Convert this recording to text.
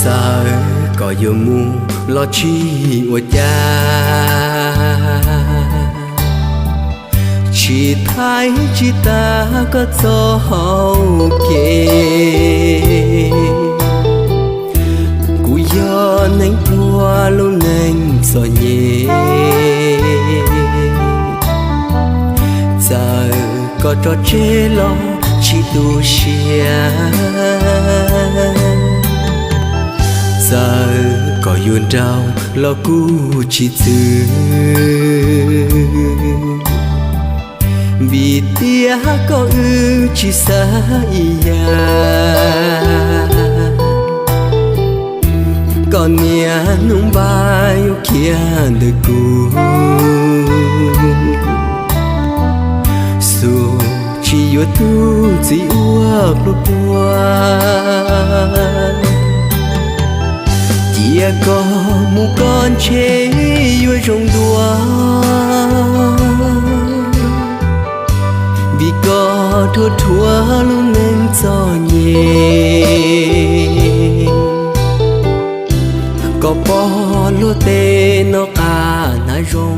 Txawm koj yuav mus los tsis ua cas, tsis thaij tsis tas koj txoj hau kev. Kuv yog neeg pluag lub neej txom nyem, txawm koj tso tseg los tsis tu siab. Txawm koj yuav nrauj los kuv tsis txwv, vim tias koj wb tsis xav ib yam. Koj niaj hnub npaj yuav khiav ntawm kuv, xub tsis yuav tug txiv ua pluag pluag. Cia koj mus koj ntshe yuav zoo dua, vim koj rhuav rhuav lub neej txom nyem. Koj pom luag tej noj qab hnav zoo